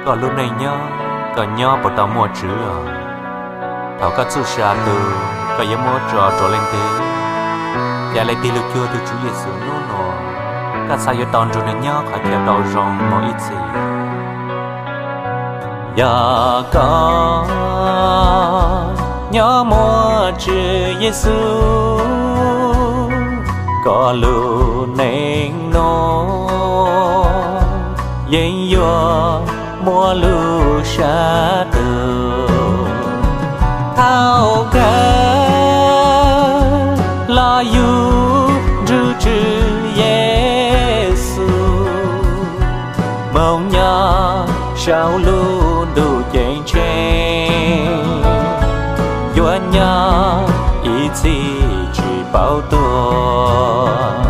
Koj lub neej nyob, koj nyob puas tau muaj tswv os? Thaum koj txuj sa twg, koj yuav muab tso rau leej twg? Cas leej twg los cuag tus Tswv Yexus hnub no, koj xav yuav tau nrog nws nyob qhov chaw tau zoo mus ib txhis. Yog koj nyob muaj Tswv Yexus, koj lub neej no yeej yuav muaj lub sab tug. Thaum kawg los yug nrug Tswv Yexus, moog nyob saum lub ntuj ceeb tsheej, yuav nyob ib txhis tsis paub tuag.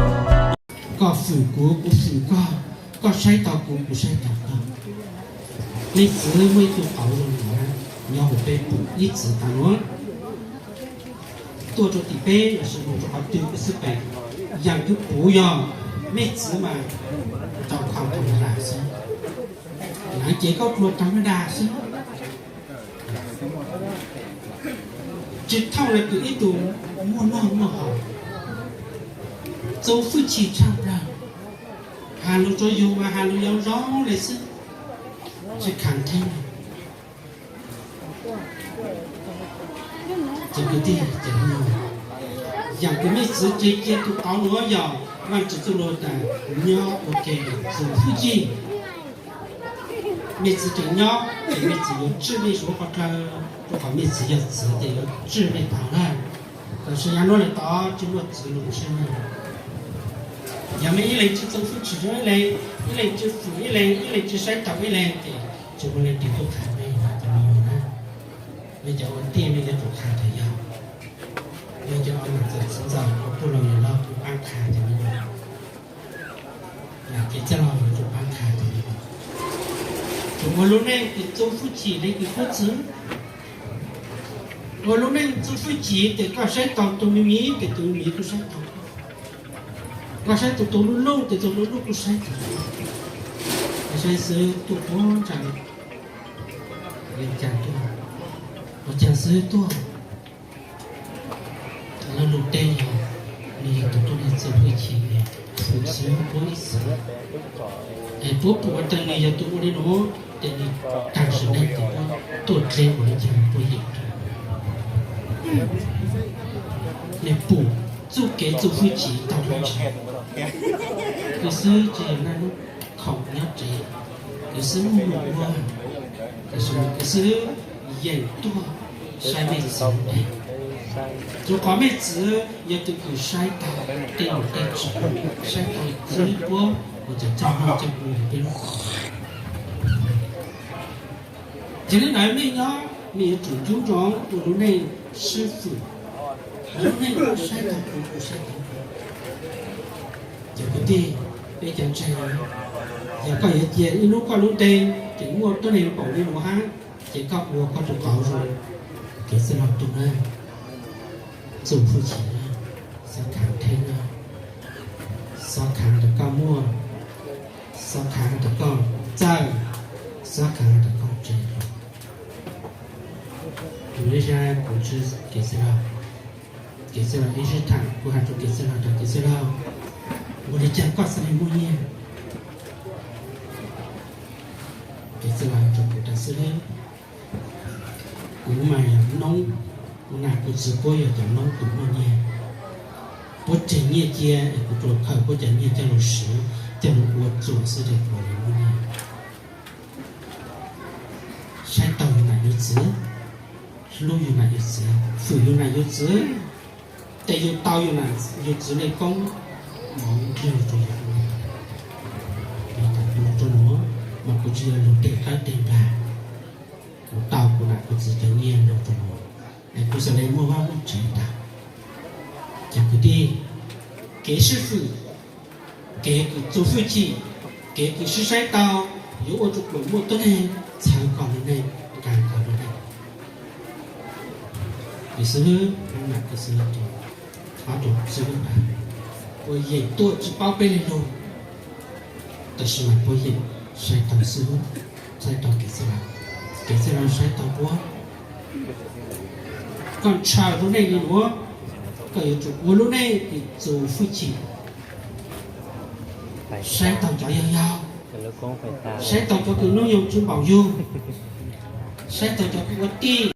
Koj fwm kuv, kuv fwm koj, koj saib taus kuv, kuv saib taus koj. Mej txwv muaj ib tug qauv zoo nyob hauv peb pum ib txwv tas nuav, tuaj rua tim peb lossis mus rua qhov twg peb xwb pem, yaam kws puv yog mej txwv mas rau kho tau dag xwb, lawv ces koj pluag tau dag xwb. Tsi thaum le kws ib tug muaj noj muaj haus, txuj fwj chim tshaj plawg, has lug rua yug mas has lug zoo zoo le xwb, tsi khav theeb. Ces kwv tij, yaam kws mej txwv tseg cia tug qauv nuav yog Vaajtswv txuj lug tas nyob ua ke txuj fwj chim. Mej txwv tseem nyob ces mej txwv yuav tswj mej suav qhov dlawg, rua qhov mej txwv yog txwv ces yuav tswj mej tau lawm. Tab sis yav nuav le tod tsi muaj txwv lug sab na. Yog mej ib leeg tsi txuj fwj chim rua ib leeg, ib leeg tsi fwm ib leeg, ib leeg tsi saib taus ib leeg ces tsi muaj leej twg tuaj qha mej hab cov me nyuam na. Mej cov ua tij mej yuav tsum qha tas yog, mej cov ua nam txwv txiv ntxawm ua tij laug yawm laug kuj paab qha cov me nyuam. Nam txiv txwj laug yuav tsum paab qha cov me nyuam. Tsuas ua lub neej kws txuj fwj chim le kws puab txwv. Ua lub neej txuj fwj chim tes koj saib taus tug me miv tes tug me miv kuj saib taus koj. Koj saib taus tug luj luj tes tug luj luj kuj saib taus koj. Koj saib xwb tuaj puag ntsag, ua caag tuaj, ua caag xwb tuaj. Lawv lug teb yog, nwg yog tug tuab neeg txuj fwj chim, fwm xwb puab ib txwv. Es puab pum ua tau nwg yog tug ua le nuav, tes nwg taag sim neej tes puab tuaj dleb ua le caag puab yeem rua. Nwg pum txuj kev txuj fwj chim tau lub ntshaw. Kws xwb tsi yog naj lub khoom nyob tsev, kws xwb muaj num ua, kws xwb yeem tuaj saib mej txwv. Rua qhov mej txwv yog tug kws saib taus tej num tej tswv, saib taus txwv puab ua cov txaj muag coj pub peb lub. Yog le ntawd mej nyob mej yuav tsum ncu ntsoov ua lub neej sib fwm, ua lub neej saib taus kuv, kuv saib taus koj. Cov kwv tij, peb cov ntseeg, yog koj yuav cia ib hnub koj lub nteeg ces muaj tuab neeg paum le nuav hab, ces koj ua koj tug qauv zoo, kev txwj laug tug na, txuj fwj chim na, xob khav theeb na, xob khav rau koj muaj, xob khav rau koj txawj, xob khav rau koj ntse. Kuv le saib kuv ntsib kev txwj laug, kev txwj laug ib sib tham kuv has rua kev txwj laug tas kev txwj laug, ua le caag koj xaav le muaj nyiaj? Kev txwj laug has rua kuv tas xwb le, kuv mas yog noob, kuv nam kuv txwv puab yog cov noob kws muaj nyiaj. Puab tseg nyiaj cia es kuv tsuas khaws puab cov nyiaj coj lug siv, coj lug ua txuas xwb tes kuv le muaj nyiaj. Saib taug yug nam yug txwv, hlub yug nam yug txwv, fwm yug nam yug txwv, tes yug tau yug nam yug txwv le koob moov nrug rua yug. Yog tas kuv lug rua nuav mas kuv tsi yog lug teg qab teg nplag, kuv tau kuv nam kuv txwv cov nyiaj lug rua nuav, es kuv xaav le muaj vaj muaj tsev tas. Cov kwv tij, kev sib fwm, kev kws txuj fwj chim, kev kws sib saib tau, yuav ua rua kuas muaj tuab neeg txhawv koj lub neej, nqaa koj lub neej. Kws xwb, nam kws xwb, ob tug xwb, puab yeem tuaj tsi paub peb le lug, tab sis mas puab yeem saib taug xwb, saib taug kev Ces txawj los saib tau puab, koj ntshaw lub neej li nuav, koj yuav tsum ua lub neej kws txus fwj chim, saib taug cov yog yau, saib taug cov kws nub nyoog tsi npaum yug, saib taug cov kws ua tij.